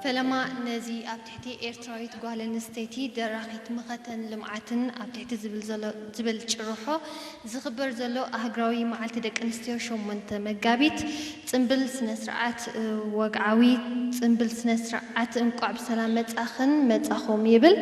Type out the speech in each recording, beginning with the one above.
ፈለማ ነዚ ኣብ ትሕቲ ኤርትራዊት ጓል ኣንስተይቲ ደራኺት መኸተን ልምዓትን ኣብ ትሕቲ ዝብል ዘሎ ዝብል ጭርሖ ዝኽበር ዘሎ ኣህግራዊ መዓልቲ ደቂ ኣንስትዮ ሸሞንተ መጋቢት ጽምብል ስነ ስርዓት ወግዓዊ ጽምብል ስነ ስርዓት እንቋዕ ብሰላም መጻኽን መጻኹም ይብል።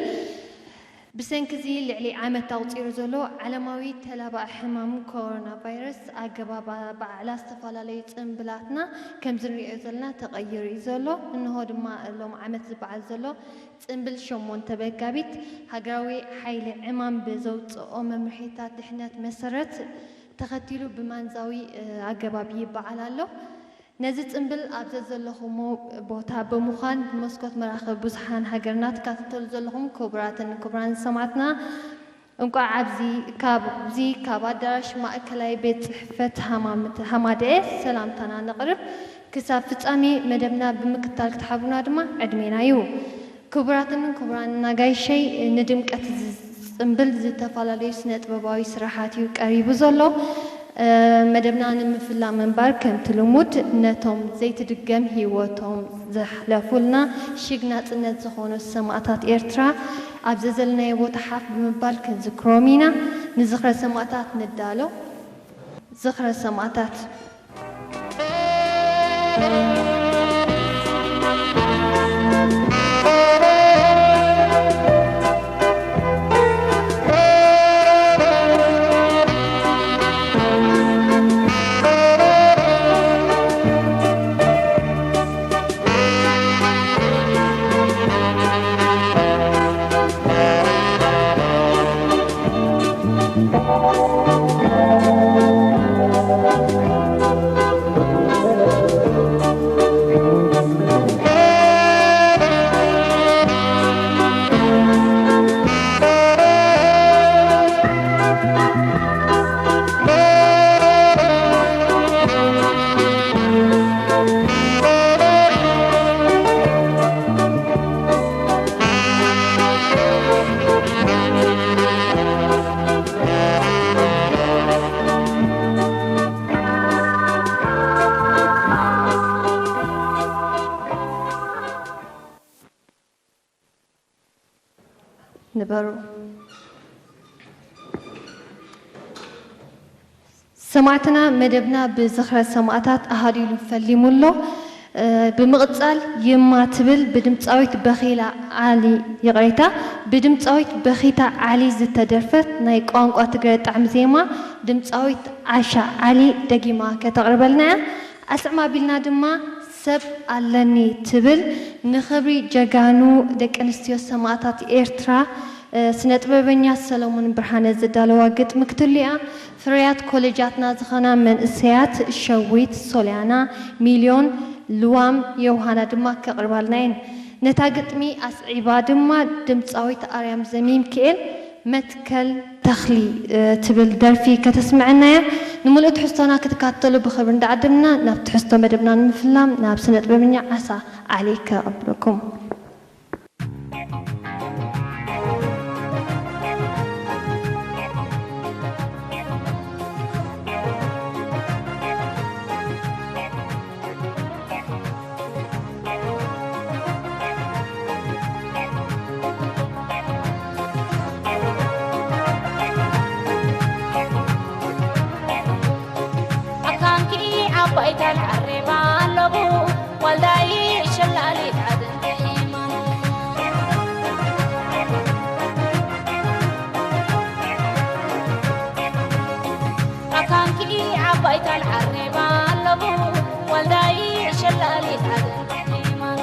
ብሰንኪ እዚ ልዕሊ ዓመት ኣቑጺሩ ዘሎ ዓለማዊ ተላባዒ ሕማም ኮሮና ቫይረስ ኣገባብ ኣበዓዕላ ዝተፈላለዩ ጽምብላትና ከምዚ ንሪኦ ዘለና ተቐይሩ እዩ ዘሎ። እንሆ ድማ ሎም ዓመት ዝበዓል ዘሎ ጽምብል ሸሞንተ መጋቢት ሃገራዊ ሓይሊ ዕማም ብዘውፅኦ መምርሒታት ድሕነት መሰረት ተኸቲሉ ብማንዛዊ ኣገባብ ይበዓል ኣሎ። ነዚ ጽምብል ኣብ ዘዘለኹሞ ቦታ ብምዃን ብመስኮት መራኸቢ ብዙሓን ሃገርና ትከታተሉ ዘለኹም ክቡራትን ክቡራን ሰማዕትና እንቋዕ ኣብዚ ካብዚ ካብ ኣዳራሽ ማእከላይ ቤት ጽሕፈት ሃማደኤ ሰላምታና ነቕርብ። ክሳብ ፍጻሜ መደብና ብምክታል ክትሓብሩና ድማ ዕድሜና እዩ። ክቡራትን ክቡራን ኣጋይሸይ ንድምቀት እዚ ጽምብል ዝተፈላለዩ ስነ ጥበባዊ ስራሓት እዩ ቀሪቡ ዘሎ። መደብና ንምፍላም እምበር ከምቲ ልሙድ ነቶም ዘይትድገም ህይወቶም ዘሕለፉልና ሽግ ናጽነት ዝኾኑ ሰማእታት ኤርትራ ኣብ ዘዘለናዮ ቦታ ሓፍ ብምባል ክንዝክሮም ኢና። ንዝኽረ ሰማእታት ንዳሎ። ዝኽረ ሰማእታት። ንበሩ። ሰማዕትና፣ መደብና ብዝኽረ ሰማእታት ኣሃሊሉ ፈሊሙ ኣሎ። እ፣ ብምቕጻል ይማ ትብል ብድምጻዊት በኺላ ዓሊ፣ ይቕሬታ፣ ብድምጻዊት በኺታ ዓሊ ዝተደርፈት ናይ ቋንቋ ትግረ ጣዕሚ ዜማ ድምጻዊት ዓሻ ዓሊ ደጊማ ከተቕርበልና እያ። ኣስዕም ኣቢልና ድማ ሰብ ኣለኒ ትብል ንኽብሪ ጀጋኑ ደቂ ኣንስትዮ ሰማእታት ኤርትራ፣ እ፣ ስነ ጥበበኛ ሰለሙን ብርሃነ ዘዳለዋ ግጥሚ ክትህሉ እያ። ፍርያት ኮሌጃትና ዝኾና መንእሰያት ሸዊት፣ ሶልያና፣ ሚልዮን፣ ልዋም፣ ዮውሃና ድማ ከቕርባልና እየን። ነታ ግጥሚ ኣስዒባ ድማ ድምጻዊት ኣርያም ዘሚካኤል መትከል ተኽሊ፣ እ፣ ትብል ደርፊ ከተስምዐና እያ። ንምሉእ ትሕዝቶና ክትከታተሉ ብኽብሪ እንዳዓደምና፣ ናብ ትሕዝቶ መደብና ንምፍላም ናብ ስነ ጥበበኛ ዓሳ ዓሊ ከቕብለኩም። ኣካንኪ ዓባይ ታል ዓሬባ ኣለቡ፣ ዋልዳይ ሸላሊት ዓድን ጥሒማን። ኣካንኪ ዓባይ ታል ዓሬባ ኣለቡ፣ ዋልዳይ ሸላሊት ዓድን ጥሒማን።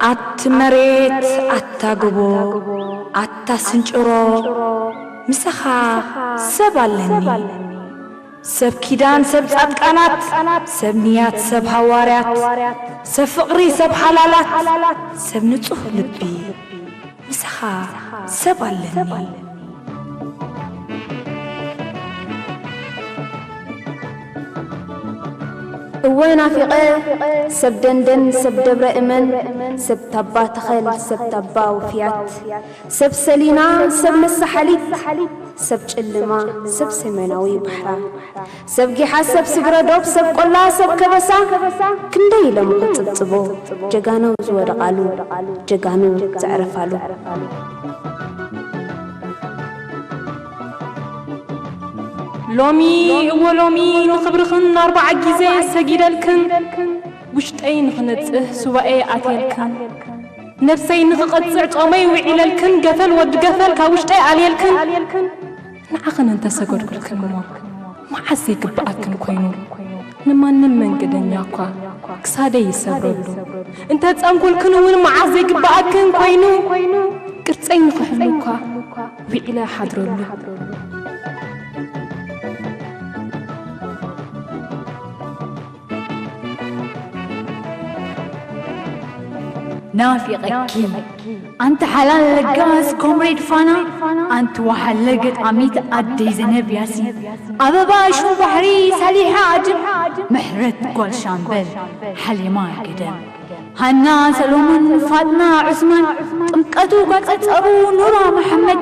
ኣቲ መሬት፣ ኣታ ጎቦ፣ ኣታ ስንጭሮ፣ ምሳኻ ሰብ ኣለኒ። ሰብ ኪዳን፣ ሰብ ጻድቃናት፣ ሰብ ንያት፣ ሰብ ሃዋርያት፣ ሰብ ፍቕሪ፣ ሰብ ሓላላት፣ ሰብ ንጹህ ልቢ። ምሳኻ ሰብ ኣለኒ። እወ ናፊቐ፣ ሰብ ደንደን፣ ሰብ ደብረ እመን፣ ሰብ ታባ ተኸል፣ ሰብ ታባ ውፍያት፣ ሰብ ሰሊና፣ ሰብ መሳሓሊት፣ ሰብ ጭልማ፣ ሰብ ሰሜናዊ ባሕራ፣ ሰብ ጊሓ፣ ሰብ ስግረ ዶብ፣ ሰብ ቆላ፣ ሰብ ከበሳ፣ ክንደይ ኢለ ምቕጽብጽቦ፣ ጀጋኑ ዝወደቓሉ፣ ጀጋኑ ዘዕረፋሉ። ሎሚ፣ እወ ሎሚ፣ ንኽብርኽን ኣርባዓ ግዜ ሰጊደልክን፣ ውሽጠይ ንኽነጽህ ሱባኤ ኣትየልክን፣ ነብሰይ ንኽቐጽዕ ጾመይ ውዒለልክን፣ ገፈል ወዲ ገፈል ካብ ውሽጠይ ኣልየልክን፣ ንዓኽን እንተሰገድኩልክን እሞ መዓስ ዘይግብኣክን ኮይኑ፣ ንማንም መንገደኛ እኳ ክሳደይ ይሰብረሉ፣ እንተጸምኩልክን እውን መዓስ ዘይግብኣክን ኮይኑ፣ ቅርጸይ ንኽሕሉ እኳ ውዒለ ሓድረሉ። ናፊቐኪ ኣንቲ ሓላል ለጋስ ኮምሬድ ፋና፣ ኣንቲ ወሓለ ገጣሚት ኣደይ ዘነብ ያሲን፣ ኣበባ ሹም ባሕሪ ሳሊሓ ኣድም፣ ምሕረት ጓል ሻምበል ሓሊማ ገደም፣ ሃና ሰሎሞን፣ ፋጥና ዑስማን፣ ጥምቀቱ ጓጸጸቡ ኑራ መሓመድ፣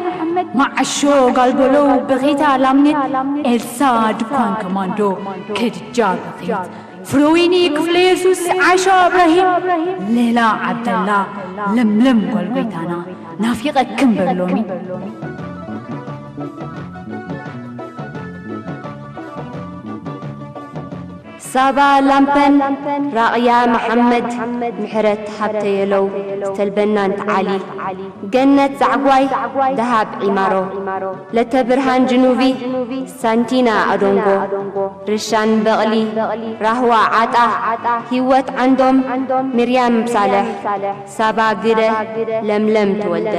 መዓሾ ጋልቦለው በኺታ ላምኔት፣ ኤልሳ ድኳን ከማንዶ፣ ከድጃ በኺት፣ ፍሮዊኒ ክፍለ የሱስ፣ ዓሻ እብራሂም፣ ሌላ ዓብደላ፣ ለምለም ጓል ጎይታና፣ ናፊቐክን በሎሚ። ሳባ ላምፐን፣ ራቕያ መሓመድ፣ ምሕረት ሃብተየለው፣ ዝተልበናንት ዓሊ፣ ገነት ዛዕጓይ፣ ደሃብ ዒማሮ፣ ለተብርሃን ጅኑቪ፣ ሳንቲና ኣዶንጎ፣ ርሻን በቕሊ፣ ራህዋ ዓጣ፣ ሂወት ዓንዶም፣ ሚርያም ሳልሕ፣ ሳባ ግደ፣ ለምለም ተወልደ።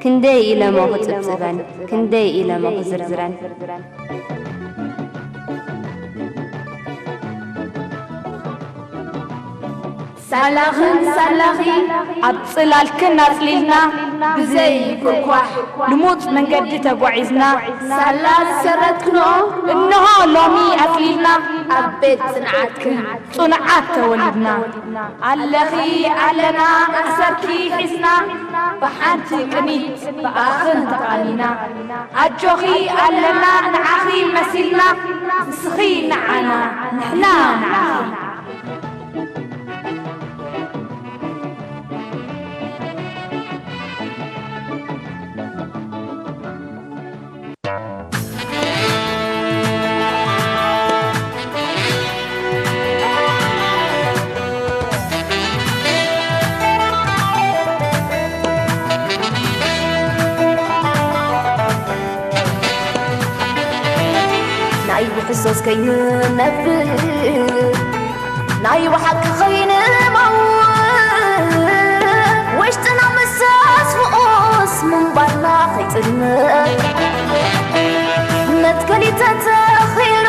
ክንደይ ኢለሞ ክጽብጽበን፣ ክንደይ ኢለሞ ክዝርዝረን። ሳላኽን ሳላኺ ኣብ ጽላልክን ኣጽሊልና፣ ብዘይ ኩርኳሕ ልሙጽ መንገዲ ተጓዒዝና፣ ሳላ ዝሰረትክንኦ እንሆ ሎሚ ኣጽሊልና፣ ኣብ ቤት ጽንዓትክን ጽኑዓት ተወሊድና። ኣለኺ ኣለና ኣሰርኪ ሒዝና፣ ብሓንቲ ቅኒት ብኣኽን ተቓኒና። ኣጆኺ ኣለና ንዓኺ መሲልና፣ ንስኺ ንዓና ንሕና ንዓኺ። ናይ ብሕሶስ ከይንነብር፣ ናይ ብሓቂ ከይንመውት፣ ውሽጥና ምሰስ ፍቑስ ምንባርና ከይጽልምት፣ መትከሊ ተተኺሉ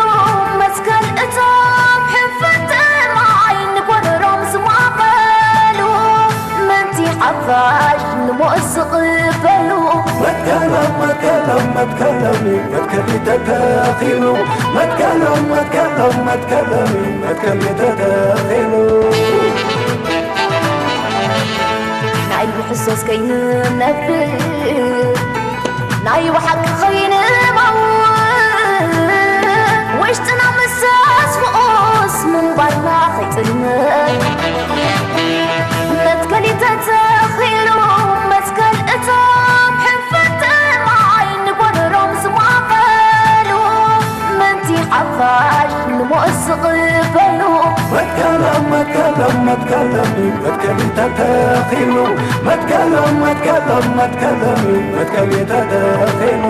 መትከሎም መትከሊ ተተኺሉ፣ መትከሎም መትከሎም መትከሎም መትከሊ ተተኺሉ። ናይ ምሕሶስ ከይንነብር፣ ናይ ብሓቂ ከይንመውት፣ ውሽጥና ምስ ኣስፍኦስ ምንባርና ከይጽልመት፣ መትከሊ ተተኺሉ፣ መትከል እቶም ሕንፍት ማይ ንጎረሮም ዝማቐሉ፣ ምእንቲ ሓፋሽ ንሞት ዝቕበሉ። መትከሎም መትከሎም መትከሎም መትከሊ ተተኺሉ፣ መትከሎም መትከሎም መትከሎም መትከሊ ተተኺሉ።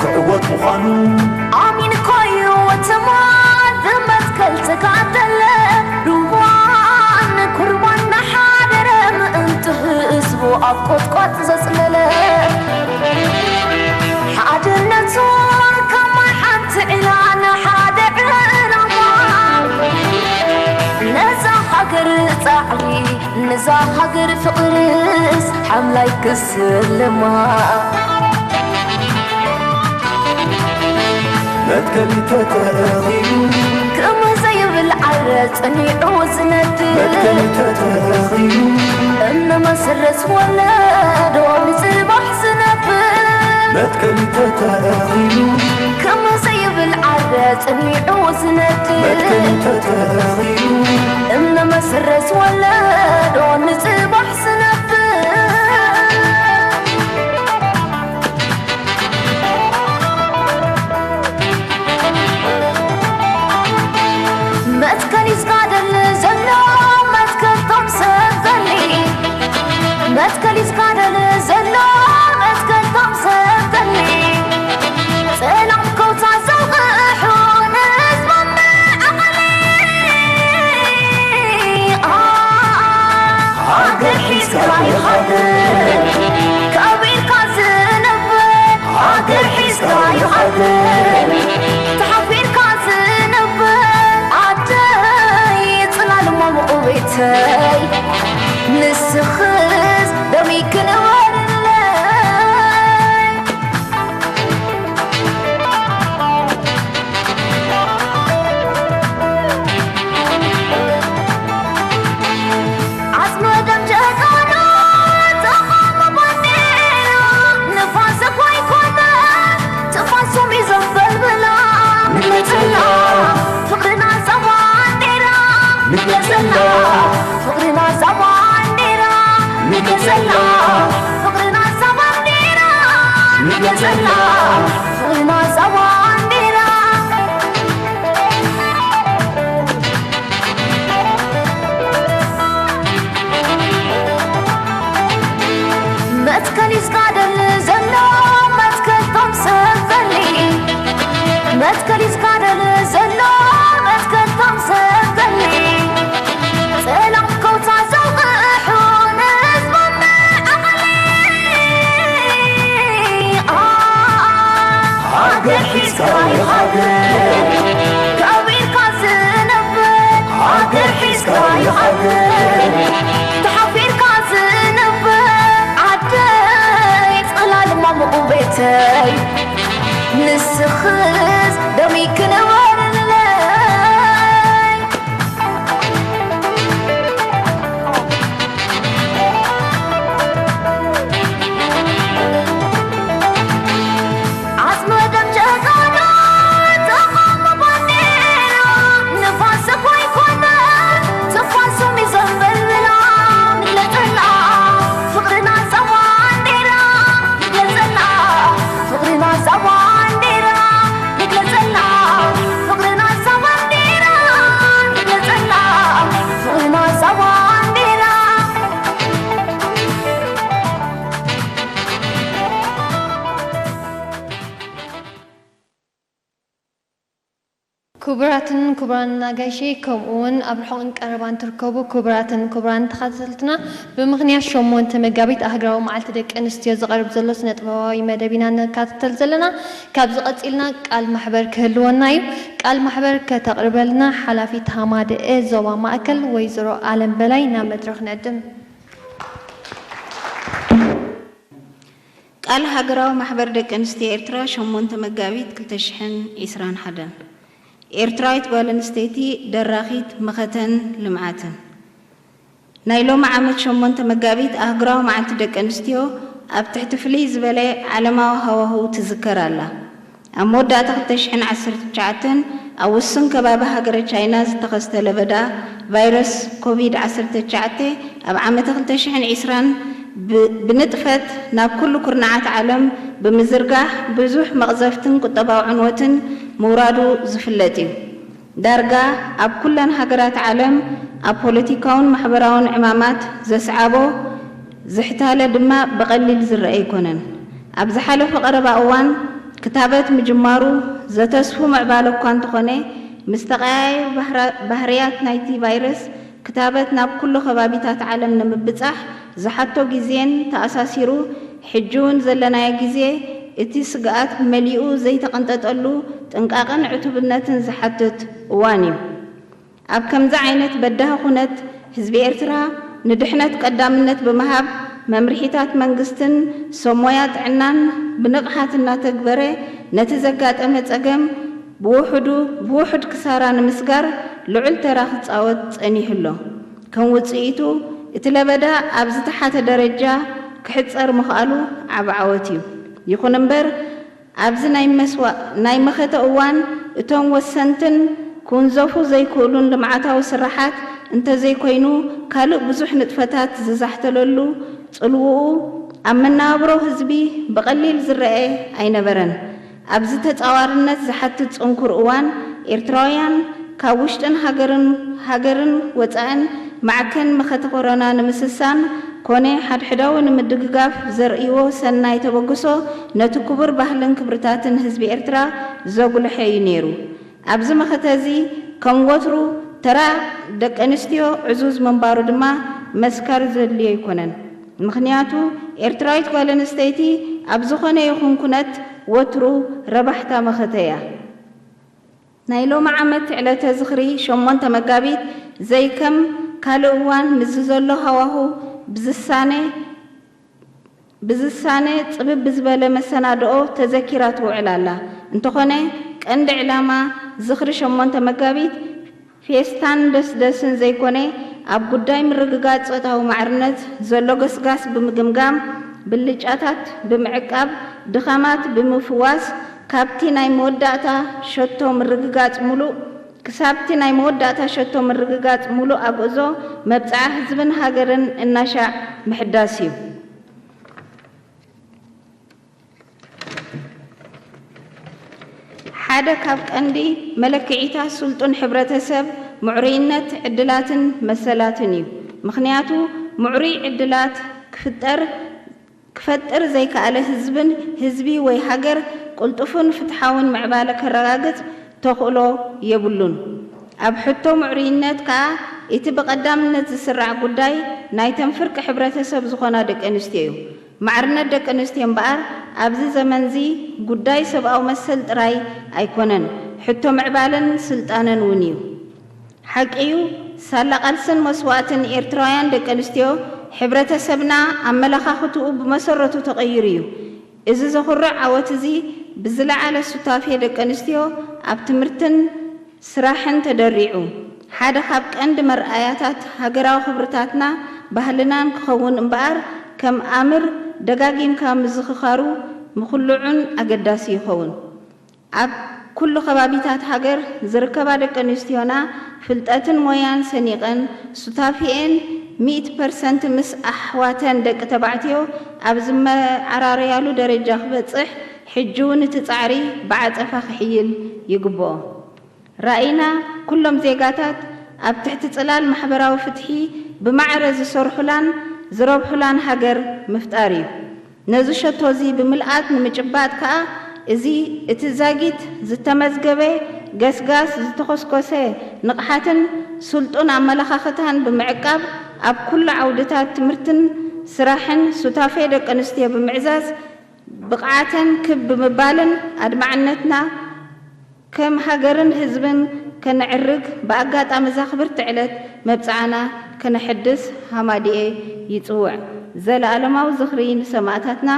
ክዕወት ምዃኑ ኣሚን እኮ እዩ። ወተማ ብመትከል ተጋደለ፣ ሩባን ኩርባን እናሓደረ፣ ምእንቲ ህዝቡ ኣብ ቆጥቋጥ ዘጽለለ። ሓድነቱ ከም ማይ ሓንቲ ዒላ፣ ንሓደ ዕላማ፣ ነዛ ሃገር ጻዕሪ፣ ነዛ ሃገር ፍቕርስ ሓምላይ ክስልማ። መትከሊ ተተኺሉ፣ ክም ዘይብል ዓረ ጸኒዑ ዝነድድ፣ መትከሊ ተተኺሉ፣ እምነ መሰረት ወለዶ ንጽባሕ ዝነብር። መትከሊ ተተኺሉ፣ ክም ዘይብል ዓረ ጸኒዑ ዝነድድ፣ መትከሊ ተተኺሉ፣ እምነ መሰረት ወለዶ ንጽባሕ ዝነብር። መትከል ይዝጋደል ዘሎ መትከል ቶም ሰብ ገሊ፣ መትከል ይዝጋደል ዘሎ መትከል ቶም ሰብ ገሊ፣ ጸላም ከውታ ዘውቕሑ ንህዝቦም መዕቐሊ። ሃገር ሒዝካ ይሃገር፣ ከቢርካ ዝነብር፣ ሃገር ሒዝካ ይሃገር፣ ተሓፊርካ ዝነብር፣ ዓደይ ጽላል እሞ ምቑ ቤተይ፣ ንስኽስ ደሚክ ንበርለይ። ዓጽሚ ደም ጀጋኑ ተቓውሞ ባንዴራ፣ ንፋስ እኳ ኣይኮነ ትፋሶም እዩ ዘንበልብላ። ንግለጸላ ፍቕርና እዛ ባንዴራ፣ ንግለጸላ ፍቕርና እዛ ባንዴራ፣ ንግለጸላ ፍቕርና እዛ ባንዴራ፣ ንግለጸላ ፍቕርና እዛ ባንዴራ። መትከል ይዝጋደል ዘሎ መትከል ቶም ሰብ ገሊ፣ መትከል ይዝጋደል ዘሎ መትከል ቶም ሰብ ገሊ፣ ጸላም ከውታ ዘውቕሑ ንህዝቦም መዕቐሊ። ሃገር ክቡራትን ክቡራን ኣጋይሸይ፣ ከምኡ እውን ኣብ ርሑቕን ቀረባን ትርከቡ ክቡራትን ክቡራን ተኸታተልትና፣ ብምኽንያት ሸሞንተ መጋቢት ኣህግራዊ መዓልቲ ደቂ ኣንስትዮ ዝቐርብ ዘሎ ስነ ጥበባዊ መደብ ኢና ንከታተል ዘለና። ካብዚ ቀጺልና ቃል ማሕበር ክህልወና እዩ። ቃል ማሕበር ከተቕርበልና ሓላፊት ሃማደኤ ዞባ ማእከል ወይዘሮ ኣለም በላይ ናብ መድረኽ ንዕድም። ቃል ሃገራዊ ማሕበር ደቂ ኣንስትዮ ኤርትራ፣ ሸሞንተ መጋቢት ክልተ ሽሕን ዕስራን ሓደን። ኤርትራዊት ጓል ኣንስተይቲ ደራኺት መኸተን ልምዓትን። ናይ ሎሚ ዓመት ሸሞንተ መጋቢት ኣህጉራዊ መዓልቲ ደቂ ኣንስትዮ ኣብ ትሕቲ ፍልይ ዝበለ ዓለማዊ ሃዋህው ትዝከር ኣላ። ኣብ መወዳእታ ክልተ ሽሕን ዓሰርተ ትሽዓተን ኣብ ውሱን ከባቢ ሃገረ ቻይና ዝተኸስተ ለበዳ ቫይረስ ኮቪድ ዓሰርተ ትሽዓተ ኣብ ዓመተ ክልተ ሽሕን ዕስራን ብ-፣ ብንጥፈት ናብ ኩሉ ኩርናዓት ዓለም ብምዝርጋሕ ብዙሕ መቕዘፍትን ቁጠባዊ ዕንወትን ምውራዱ ዝፍለጥ እዩ። ዳርጋ ኣብ ኩለን ሃገራት ዓለም ኣብ ፖለቲካውን ማሕበራውን ዕማማት ዘስዓቦ ዝሕታለ ድማ ብቐሊል ዝረአ ኣይኮነን። ኣብ ዝሓለፈ ቀረባ እዋን ክታበት ምጅማሩ ዘተስፉ ምዕባለ እኳ እንተኾነ፣ ምስ ተቐያየር ባህራ-፣ ባህርያት ናይቲ ቫይረስ ክታበት ናብ ኩሉ ከባቢታት ዓለም ንምብጻሕ ዝሓቶ ግዜን ተኣሳሲሩ፣ ሕጂ እውን ዘለናዮ ግዜ እቲ ስግኣት መሊኡ ዘይተቐንጠጠሉ ጥንቃቐን ዕቱብነትን ዝሓትት እዋን እዩ። ኣብ ከምዚ ዓይነት በዳሂ ኩነት ህዝቢ ኤርትራ ንድሕነት ቀዳምነት ብምሃብ መምርሒታት መንግስትን ሰብ ሞያ ጥዕናን ብንቕሓት እናተግበረ ነቲ ዘጋጠመ ጸገም ብውሑዱ፣ ብውሑድ ክሳራ ንምስጋር ልዑል ተራ ክጻወት ጸኒሑ ኣሎ። ከም ውጽኢቱ እቲ ለበዳ ኣብ ዝተሓተ ደረጃ ክሕጸር ምኽኣሉ ዓቢ ዓወት እዩ። ይኹን እምበር ኣብዚ ናይ መስዋ-፣ ናይ መኸተ እዋን እቶም ወሰንትን ክውንዘፉ ዘይክእሉን ልምዓታዊ ስራሓት እንተዘይኮይኑ ካልእ ብዙሕ ንጥፈታት ዝዛሕተለሉ ጽልውኡ ኣብ መነባብሮ ህዝቢ ብቐሊል ዝረአ ኣይነበረን። ኣብዚ ተጻዋርነት ዝሓትት ጽንኩር እዋን ኤርትራውያን ካብ ውሽጥን ሃገርን፣ ሃገርን ወጻእን ማዕከን መኸተ ኮሮና ንምስሳን ኮነ ሓድሕዳዊ ንምድግጋፍ ዘርእይዎ ሰናይ ተበግሶ ነቲ ክቡር ባህልን ክብርታትን ህዝቢ ኤርትራ ዘጉልሐ እዩ ነይሩ። ኣብዚ መኸተ እዚ ከም ወትሩ ተራ ደቂ ኣንስትዮ ዕዙዝ ምንባሩ ድማ መስካሪ ዘድልዮ ኣይኮነን። ምኽንያቱ ኤርትራዊት ጓል ኣንስተይቲ ኣብ ዝኾነ ይኹን ኩነት ወትሩ ረባሕታ መኸተ እያ። ናይ ሎሚ ዓመት ዕለተ ዝኽሪ ሸሞንተ መጋቢት ዘይከም ካልእ እዋን ምስዚ ዘሎ ሃዋሁ ብዝሳነ፣ ብዝሳነ ጽብብ ብዝበለ መሰናድኦ ተዘኪራ ትውዕል ኣላ። እንተኾነ ቀንዲ ዕላማ ዝኽሪ ሸሞንተ መጋቢት ፌስታን ደስደስን ዘይኮነ፣ ኣብ ጉዳይ ምርግጋጽ ጾታዊ ማዕርነት ዘሎ ገስጋስ ብምግምጋም፣ ብልጫታት ብምዕቃብ፣ ድኻማት ብምፍዋስ፣ ካብቲ ናይ መወዳእታ ሸቶ ምርግጋጽ ሙሉእ፣ ክሳብቲ ናይ መወዳእታ ሸቶ ምርግጋጽ ሙሉእ ኣግእዞ መብጽዓ ህዝብን ሃገርን እናሻዕ ምሕዳስ እዩ። ሓደ ካብ ቀንዲ መለክዒታት ስልጡን ሕብረተሰብ ምዕሩይነት ዕድላትን መሰላትን እዩ። ምኽንያቱ ምዕሩይ ዕድላት ክፍጠር፣ ክፈጥር ዘይከኣለ ህዝብን፣ ህዝቢ ወይ ሃገር ቅልጡፍን ፍትሓውን ምዕባለ ከረጋግጽ ተኽእሎ የብሉን። ኣብ ሕቶ ምዕሩይነት ከኣ እቲ ብቐዳምነት ዝስራዕ ጉዳይ ናይተን ፍርቂ ሕብረተሰብ ዝኾና ደቂ ኣንስትዮ እዩ። ማዕርነት ደቂ ኣንስትዮ እምበኣር ኣብዚ ዘመንዚ ጉዳይ ሰብኣዊ መሰል ጥራይ ኣይኮነን፣ ሕቶ ምዕባለን ስልጣነን እውን እዩ። ሓቂ እዩ፣ ሳላ ቃልስን መስዋእትን ኤርትራውያን ደቂ ኣንስትዮ፣ ሕብረተሰብና ኣመለኻኽትኡ ብመሰረቱ ተቐይሩ እዩ። እዚ ዘኹርዕ ዓወት እዚ ብዝለዓለ ሱታፌ ደቂ ኣንስትዮ ኣብ ትምህርትን ስራሕን ተደሪዑ፣ ሓደ ካብ ቀንዲ መርኣያታት ሃገራዊ ክብርታትና ባህልናን ክኸውን እምበኣር፣ ከም ኣምር ደጋጊምካ ምዝኽኻሩ ምኹልዑን ኣገዳሲ ይኸውን። ኣብ ኩሉ ከባቢታት ሃገር ዝርከባ ደቂ ኣንስትዮና ፍልጠትን ሞያን ሰኒቐን ሱታፌኤን ሚእቲ ፐርሰንት ምስ ኣሕዋተን ደቂ ተባዕትዮ ኣብ ዝመዓራረያሉ ደረጃ ክበጽሕ ሕጂ እውን እቲ ጻዕሪ ብዓጸፋ ክሕይል ይግብኦ። ራእይና ኩሎም ዜጋታት ኣብ ትሕቲ ጽላል ማሕበራዊ ፍትሒ ብማዕረ ዝሰርሑላን ዝረብሑላን ሃገር ምፍጣር እዩ። ነዚ ሸቶ እዚ ብምልኣት ንምጭባጥ ከኣ እዚ እቲ ዛጊት ዝተመዝገበ ገስጋስ ዝተኾስኮሰ ንቕሓትን ስልጡን ኣመለኻኽታን ብምዕቃብ፣ ኣብ ኩሉ ዓውድታት ትምህርትን ስራሕን ሱታፌ ደቂ ኣንስትዮ ብምዕዛዝ፣ ብቕዓተን ክብ ብምባልን ኣድማዕነትና ከም ሃገርን ህዝብን ከነዕርግ፣ ብኣጋጣሚ እዛ ክብርቲ ዕለት መብጽዓና ከነሐድስ ሃማድኤ ይጽውዕ። ዘለኣለማዊ ዝኽሪ ንሰማእታትና፣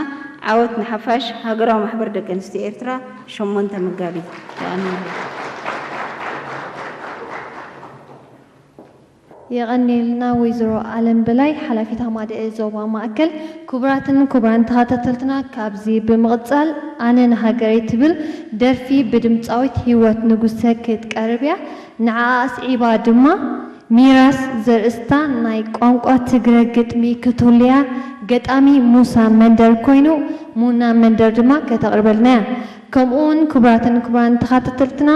ዓወት ንሓፋሽ። ሃገራዊ ማሕበር ደቂ ኣንስትዮ ኤርትራ፣ ሸሞንተ መጋቢት። የቐንየልና። የቐንየልና ወይዘሮ ኣለም በላይ፣ ሓላፊት ሃማደኤ ዞባ ማእከል። ክቡራትን ክቡራን ተኸታተልትና፣ ካብዚ ብምቕጻል ኣነ ንሃገረይ ትብል ደርፊ ብድምጻዊት ህይወት ንጉሰ ክትቀርብ እያ። ንዓኣ ኣስዒባ ድማ ሚራስ ዘርእስታ ናይ ቋንቋ ትግረ ግጥሚ ክትህሉ እያ። ገጣሚ ሙሳ መንደር ኮይኑ፣ ሙና መንደር ድማ ከተቕርበልና እያ። ከምኡውን ክቡራትን ክቡራን ተኻተልትና፣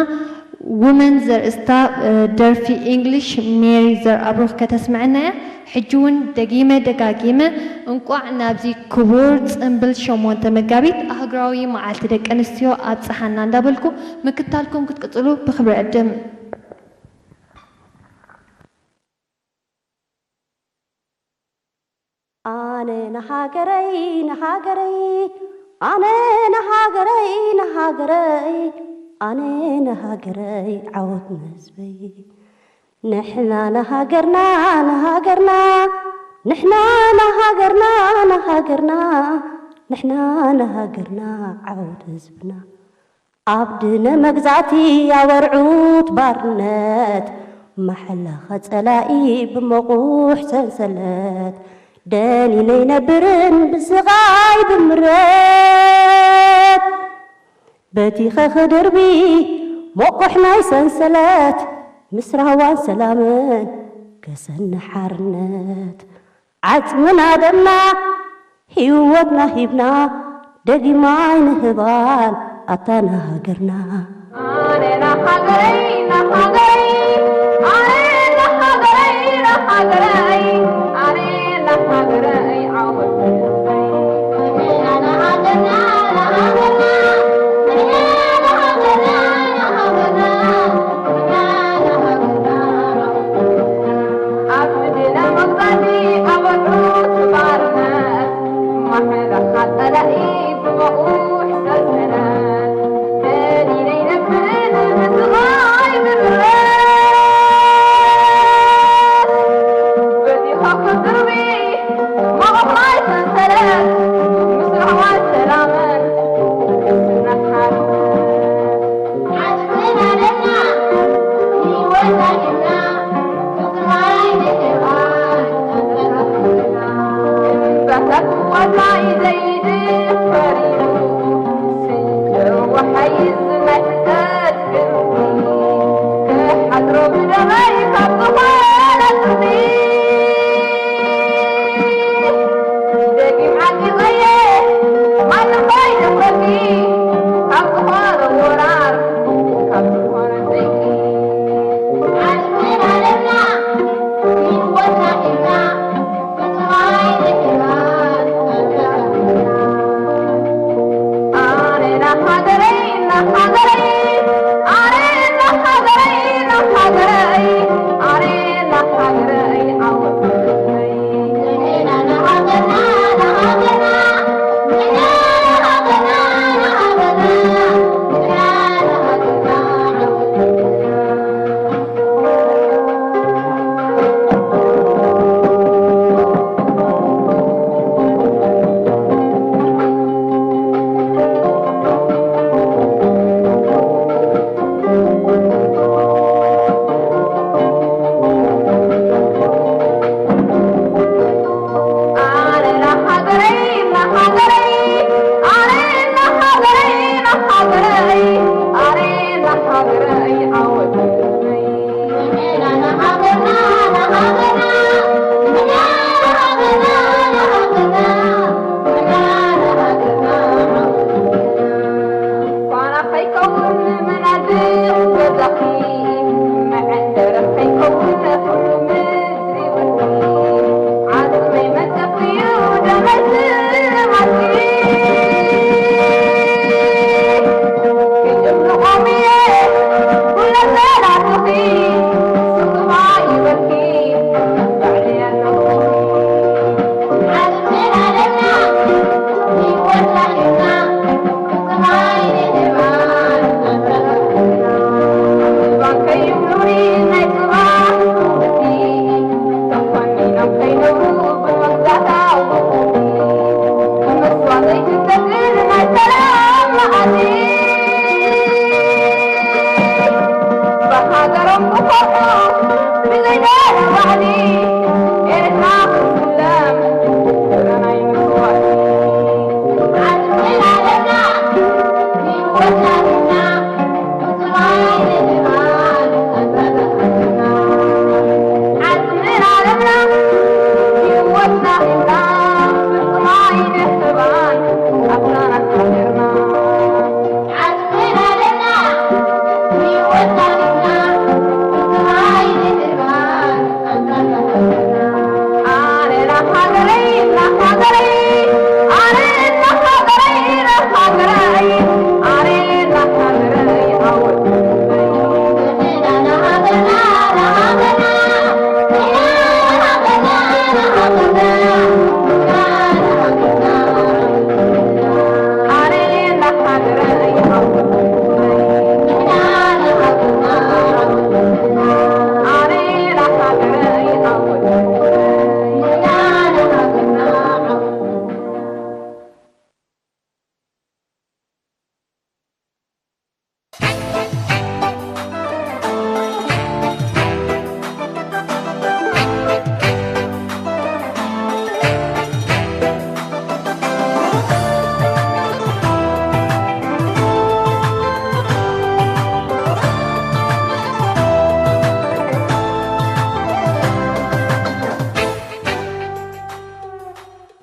ውመን ዘርእስታ፣ እ፣ ደርፊ ኢንግሊሽ ሜሪ ዘርኣብሩኽ ከተስምዐና እያ። ሕጂ እውን ደጊመ ደጋጊመ እንቋዕ ናብዚ ክቡር ጽምብል ሸሞንተ መጋቢት ኣህጉራዊ መዓልቲ ደቂ ኣንስትዮ ኣብጽሓና እንዳበልኩ ምክታልኩም ክትቅጽሉ ብኽብሪ ዕድም። ኣነ ንሃገረይ፣ ንሃገረይ፣ ኣነ ንሃገረይ፣ ንሃገረይ፣ ኣነ ንሃገረይ፣ ዓወት ንህዝበይ። ንሕና ንሃገርና፣ ንሃገርና፣ ንሕና ንሃገርና፣ ንሃገርና፣ ንሕና ንሃገርና፣ ዓወት ህዝብና። ኣብ ድነ መግዛእቲ ኣበርዑት ባርነት፣ መሐለኸ ጸላኢ ብመቑሕ ሰንሰለት፣ ደኒነ ይነብርን ብስቓይ ብምረት። በቲኸ ክድርቢ መቑሕ ናይ ሰንሰለት፣ ምስ ራህዋን ሰላምን ከሰኒ ሓርነት። ዓጽምና ደምና ህይወትና ሂብና፣ ደጊማ ኣይንህባን ኣታ ንሃገርና። ኣነ ንሃገረይ፣ ንሃገረይ፣ ኣነ ንሃገረይ፣ ንሃገረይ፣ ኣነ ንሃገረይ፣ ዓወት ንህዝበይ። ንሕና ንሃገርና፣ ንሃገርና፣ ንሕና ንሃገርና፣ ንሃገርና፣ ንሕና ንሃገርና፣ ዓወት ንህዝበይ። ኣብ ድነ መግዛእቲ ኣበርዑት ባርነት፣ ማሕለኻ ጸላኢ ብመቑሕ ሰንሰለት፣ ደኒነ ይነብርን ብስቓይ ብምረት። በቲኸ ክድርቢ መቑሕ ናይ ሰንሰለት፣ ምስ ራህዋን ሰላምን ክስነ ሓርነት። ዓጽምና ደምና ህይወትና ሂብና፣ ፍቕራይ ንህባን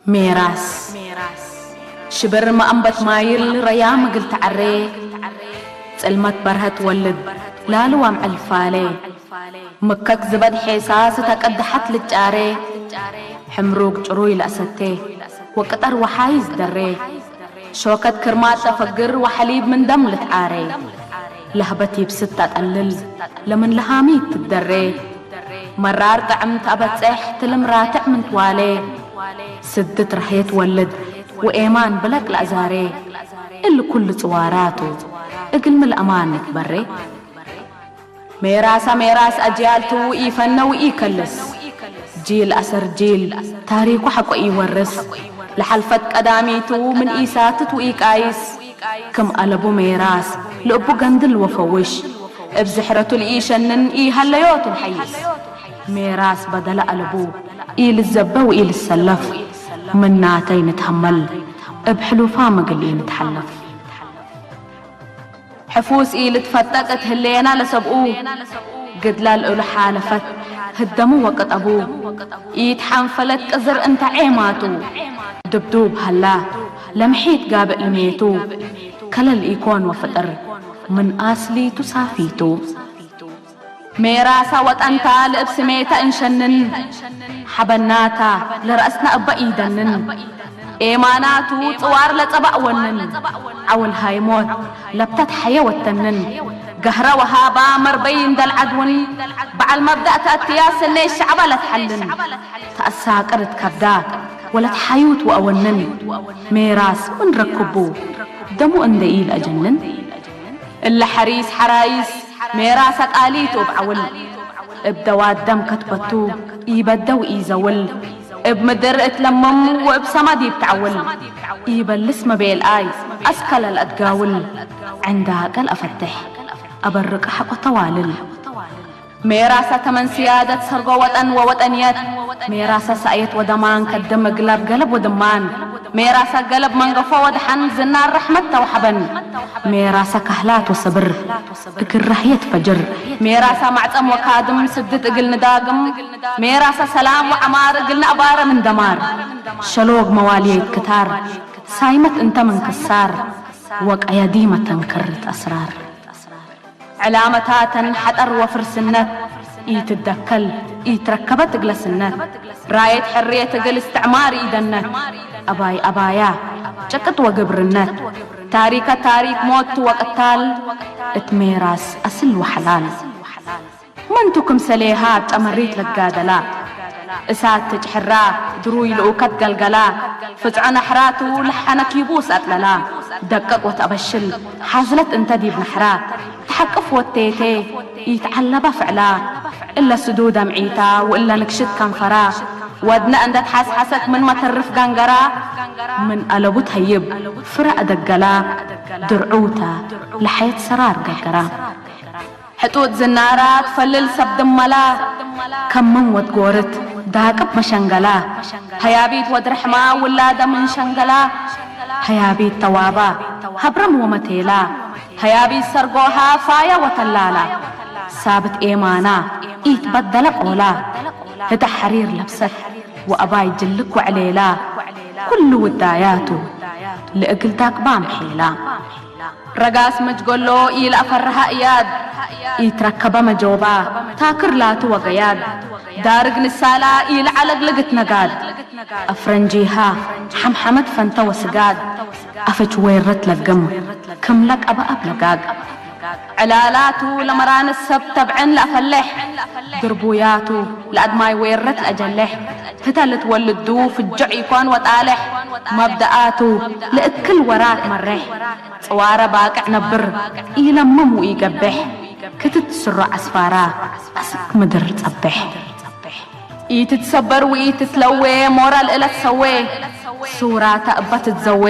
ሜራስ ሽብር መኣንበት ማይል ረያ ምግል ተዓሬ፣ ጽልመት በርሀት ወልድ ላልዋም ዕልፋሌ፣ ምከክ ዝበድ ሔሳ ዝተቀድሐት ልጫሬ፣ ሕምሩግ ጭሩይ ለእሰቴ ወቅጠር ወሓይዝ ደሬ፣ ሾከት ክርማት ለፈግር ወሐሊብ ምን ደም ልትዓሬ፣ ለህበት ይብስት ተጠልል ለምን ለሃሚት ትደሬ፣ መራር ጥዕም ተአበጽሕ ትልም ራትዕ ምን ትዋሌ፣ ስድት ረህየት ወልድ ወኤማን ብለቅ ለአዛሬ፣ እሊ ኩሉ ጽዋራቱ እግል ምን ለአማን ንትበሬ። ሜራሳ ሜራስ አጅያልቱ ኢፈነ ወኢከልስ፣ ጂል አሰር ጂል ታሪኩ ሐቆ ኢወርስ፣ ለሐልፈት ቀዳሚቱ ምን ኢሳትት ወኢቃይስ፣ ክም አለቡ ሜራስ ለእቡ ገንድል ወፈውሽ፣ እብ ዝሕረቱ ለኢሸንን ኢሀለዮቱ ለሐይስ። ሜራስ በደለ አለቡ ኢልዘበ ወኢልሰለፍ፣ ምናተይ ንትሀመል እብ ሕሉፋ ምግል ኢንትሐለፍ። ሕፉስ ኢልትፈጠቅ እት ህሌና ለሰብኡ፣ ግድላ ልእሉ ሓለፈት ህደሙ ወቅጠቡ፣ ኢትሐንፈለት ቅዝር እንተ ዔማቱ፣ ድብዱብ ሀላ ለምሒት ጋብእ ልሜቱ፣ ከለል ኢኮን ወፍጥር ምን አስሊቱ ሳፊቱ። ሜራሳ ወጠንታ ልእብ ስሜተ እንሸንን፣ ሐበናታ ለረአስና እበ ኢደንን፣ ኤማናቱ ጽዋር ለጸባእ ወንን፣ ዐውል ሃይሞት ለብተት ሐየ ወተንን፣ ገህረ ወሃባ መርበይ እንደልዓድውን፣ በዐል መብዳእ ተአትያ ስኔ ሸዕባ ለትሐልን፣ ተአሳቅር እት ከብዳ ወለትሓዩት ወአወንን፣ ሜራስ ምን ረክቡ ደሙ እንደ ኢለአጀንን፣ እለ ሐሪስ ሐራይስ ሜራሰ ቃሊቱ እብ ዐውል፣ እብ ደዋት ደም ከትበቱ ኢበደ ወኢዘውል፣ እብ ምድር እት ለምም ወእብ ሰማ ዲብ ተዐውል፣ ኢበልስ መቤልአይ አስከለ ለአትጋውል፣ ዕንዳቀ ለአፈትሕ አበርቅ ሐቆ ተዋልል። ሜራሰ ተመን ስያደት ሰርጎ ወጠን ወወጠንየት፣ ሜራሰ ሳእየት ወደማን ከድም እግለብ ገለብ ወድማን፣ ሜራሰ ገለብ መንገፎ ወደሐን ዝናር ረሕመት ተውሐበን፣ ሜራሰ ካህላት ወሰብር እግል ራህየት ፈጅር፣ ሜራሰ ማዕጸም ወካድም ስድት እግል ንዳግም፣ ሜራሰ ሰላም ወዐማር እግል ነአባረ ምን ደማር፣ ሸሎግ መዋልየት ክታር ሳይመት እንተ ምን ክሳር፣ ወቀየ ዲመ ተንክርት አስራር። ዕላመታተን ሐጠር ወፍርስነት፣ ኢትደከል ኢትረከበት እግለ ስነት፣ ራየት ሕርየት እግል እስትዕማር ኢደነት፣ አባይ አባያ ጭቅጥ ወግብርነት፣ ታሪከ ታሪክ ሞት ወቅታል፣ እት ሜራስ አስል ወሐላል። መንቱ ክምሰሌሃ እብ ጠመሪት ለትጋደላ፣ እሳት ትጭሕራ ድሩይ ልኡከት ገልገላ፣ ፍጽዖ ነሕራቱ ለሐነ ኪቡስ አጥለላ፣ ደቅቅ ወተአበሽል ሓዝለት እንተ ዲብ ነሕራ፣ ተሐቅፍ ወቴቴ ኢትዐለበ ፍዕላ፣ እለ ስዱድ አምዒታ ወእለ ንክሽት ከንፈራ፣ ወድነ እንደ ተሐስሐሰት ምን መተርፍ ገንገራ፣ ምን አለቡ ተህይብ ፍረ አደገላ፣ ድርዑተ ለሐየት ሰራር ገገራ። ሕጡጥ ዝናራ ትፈልል ሰብ ድመላ፣ ከምም ወትጎርት ዳቅብ መሸንገላ፣ ሀያቢት ወድ ርሕማ ውላደ ምን ሸንገላ፣ ሀያቢት ተዋባ ሀብረም ወመቴላ፣ ሀያቢት ሰርጎሃ ፋያ ወተላላ፣ ሳብት ኤማና ኢትበደለ ቆላ፣ ህተ ሐሪር ለብሰት ወአባይ ጅልክ ወዕሌላ፣ ኩሉ ውዳያቱ ለእግል ዳቅባ ምሔላ። ረጋስ መጅገሎ ኢለአፈርሃ እያድ፣ ኢትረከበ መጆባ ታክር ላቱ ወገያድ ዳርግ ንሳላ ኢልዓለግልግት ነጋድ ኣፍረንጂሃ ሓምሓመት ፈንተ ወስጋድ ኣፈች ወይረት ለግም ክምለ ቀበኣብ ለጋግ ዕላላቱ ለመራነት ሰብ ተብዕን ለአፈልሕ ድርቡያቱ ለአድማይ ወይረት ለአጀልሕ ህተ ልትወልዱ ፍጆዕ ኢኮን ወጣልሕ መብደኣቱ ለእክል ወራት መርሕ ጽዋረ ባቅዕ ነብር ኢለምም ወኢገብሕ ክትትስሮ ዓስፋራ ኣስክ ምድር ጸብሕ ኢትትሰበር ወኢትትለዌ ሞራል እለት ሰዌ ሱራታ እባ ትትዘዌ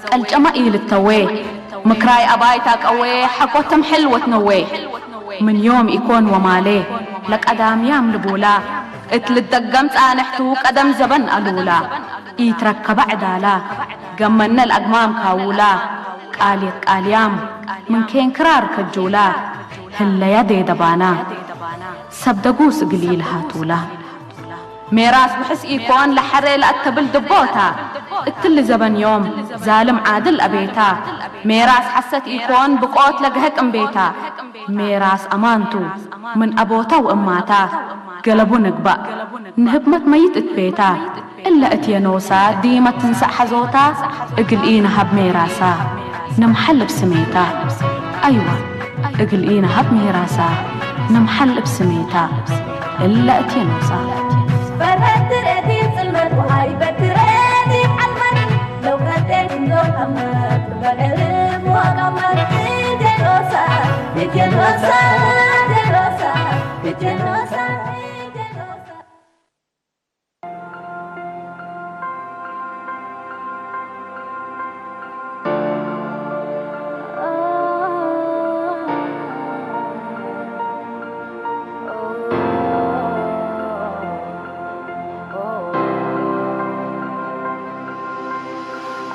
ቀልጨማ ኢልተዌ ምክራይ ኣባይታ ቀዌ ሓቆ ተምሕል ወትነዌ ምን ዮም ኢኮን ወማሌ ለቀዳምያም ልቡላ እት ልደገም ጻንሕቱ ቀደም ዘበን ኣሉላ ኢትረከበ ዕዳላ ገመነ ለአግማም ካውላ ቃልየት ቃልያም ምን ኬን ክራር ከጁላ ህለያ ዴደባና ሰብ ደጉስ እግል ኢልሃቱላ ሜራስ ውሕስ ኢኮን ለሐሬ ለአተብል ድቦታ እትሊ ዘበን ዮም ዛልም ዓድል አቤታ ሜራስ ሐሰት ኢኮን ብቆት ለግሀቅ እምቤታ ሜራስ አማንቱ ምን አቦታ ወእማታ ገለቡ ንግባእ ንህብመት መይት እት ቤታ እለ እት የኖሳ ዲመ ትንሳእ ሐዞታ እግል ኢነሀብ ሜራሳ ንምሐልብ ስሜታ። አይዋ እግል ኢነሀብ ሜራሳ ንምሐልብ ስሜታ እለ እት የኖሳ። በርሀት ትረዲ ጽልመት ወሃይ በትረዲ ዓልመት ለው ከቴ ክንዶ ከመት በዕርብ ወቀመት እት የኖሳ እት የኖሳ እት የኖሳ እት የኖሳ እት የኖሳ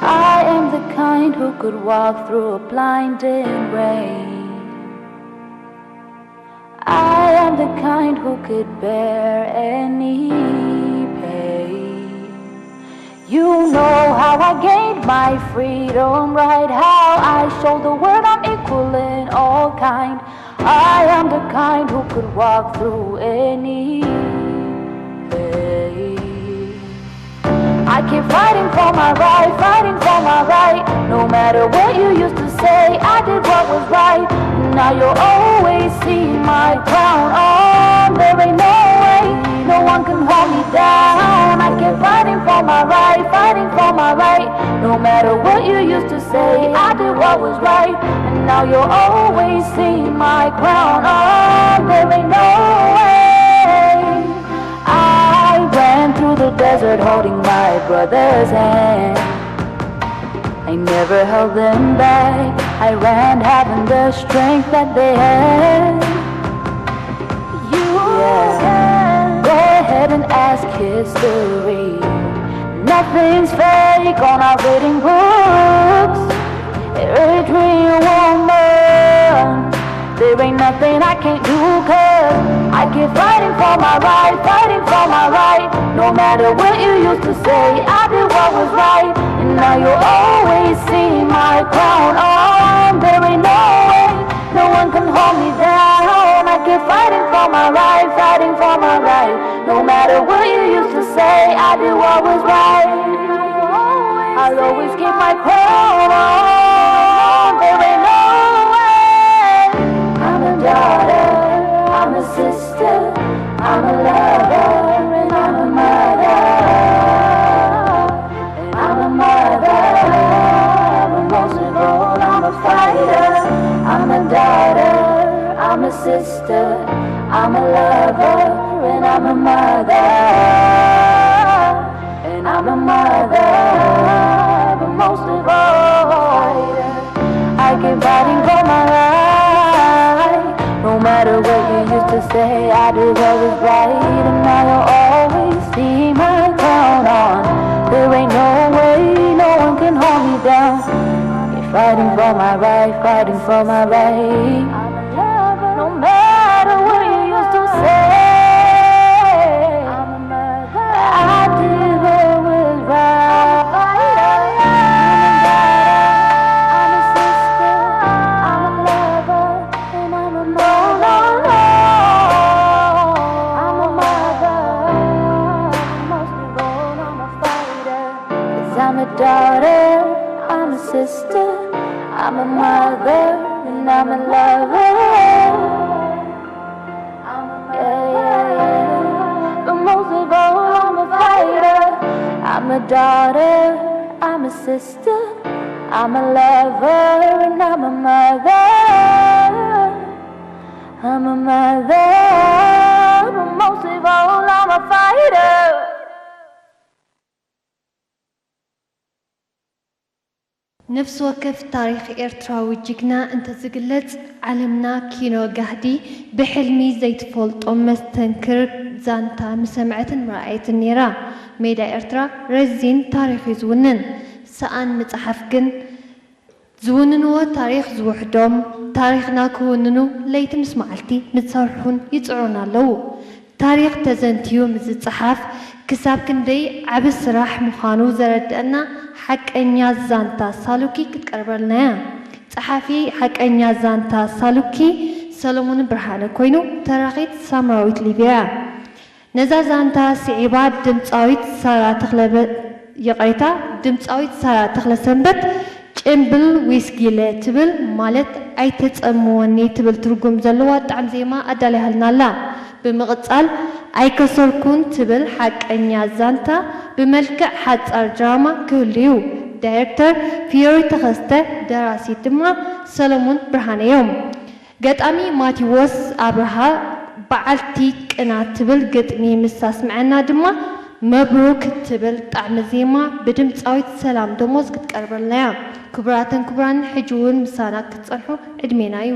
I am the kind who could walk through a blinding rain. I am the kind who could bear any pain. You know how I gained my freedom, right? How I showed the world I'm equal in all kind. I am the kind who could walk through any pain. I keep fighting for my right, fighting for my right. No matter what you used to say, I did what was right. Now you'll always see my crown on. There ain't no way no one can hold me down. I keep fighting for my right, fighting for my right. No matter what you used to say, I did what was right. And now you'll always see my crown on. There ain't no way. I ran through the desert holding my brother's hand. I never held them back. I ran having the strength that they had. You yeah. Go ahead and ask history. Nothing's fake on our reading books. Every woman there ain't nothing I can't do cause I keep fighting for my right, fighting for my right. No matter what you used to say, I did what was right. And now you'll always see my crown on. There ain't no way no one can hold me down. I keep fighting for my right, fighting for my right. No matter what you used to say, I did what was right. I'll always keep my crown on. There ain't no way. I'm a daughter, I'm a sister, I'm a lover, and I'm a mother. And I'm a mother, but most of all, I'm a fighter. I'm a daughter, I'm a sister, I'm a lover, and I'm a mother. And I'm a mother, but most of all, I keep fighting for my right. No matter what you used to say, I did what was right. And now you'll always see my crown on. There ain't no way no one can hold me down. Keep fighting for my right, fighting for my right. No matter what you used to say, I did what was right. I'm a daughter, I'm a sister, I'm a lover, and I'm a mother. A daughter, I'm a sister, I'm a mother, and I'm a lover. I'm a, yeah, yeah, yeah. But most of all, I'm a fighter. I'm a daughter, I'm a sister, I'm a lover, and I'm a mother. I'm a mother, but most of all, I'm a fighter. ነፍሲ ወከፍ ታሪኽ ኤርትራዊ ጅግና እንተዝግለጽ፣ ዓለምና ኪኖ ጋህዲ ብሕልሚ ዘይትፈልጦ መስተንክር ዛንታ ምሰምዐትን ምረኣየትን ነይራ። ሜዳ ኤርትራ ረዚን ታሪኽ እዩ ዝውንን። ሰኣን ምጽሓፍ ግን ዝውንንዎ ታሪኽ ዝውሕዶም፣ ታሪኽና ክውንኑ ለይቲ ምስ መዓልቲ ዝሰርሑን ይጽዕሩን ኣለዉ። ታሪኽ ተዘንትዩ ምስ ዝጸሓፍ፣ ክሳብ ክንደይ ዓቢ ስራሕ ምዃኑ ዘረድአና ሓቀኛ ዛንታ ሳሉኪ ክትቀርበልና እያ። ጸሓፊ ሓቀኛ ዛንታ ሳሉኪ ሰሎሞን ብርሃነ ኮይኑ፣ ተራኺት ሳምራዊት ሊብያ እያ። ነዛ ዛንታ ስዒባ ድምጻዊት ሳራ ተኽለ፣ ይቕሬታ፣ ድምጻዊት ሳራ ተኽለሰንበት ጭምብል ዊስጊለ ትብል፣ ማለት ኣይተጸምወኒ ትብል ትርጉም ዘለዋ ጣዕም ዜማ ኣዳልያልና ኣላ። ብምቕጻል ኣይከሰርኩን ትብል ሓቀኛ ዛንታ ብመልክዕ ሓጻር ድራማ ክህሉ እዩ። ዳይሬክተር ፊዮሪ ተኸስተ፣ ደራሲት ድማ ሰለሙን ብርሃነ እዮም። ገጣሚ ማቲዎስ ኣብርሃ በዓልቲ ቅና ትብል ግጥሚ ምስ ኣስምዐና ድማ መብሩክ ትብል ጣዕሚ ዜማ ብድምጻዊት ሰላም ደሞዝ ክትቀርበልና እያ። ክቡራትን ክቡራን፣ ሕጂ እውን ምሳና ክትጸንሑ ዕድሜና እዩ።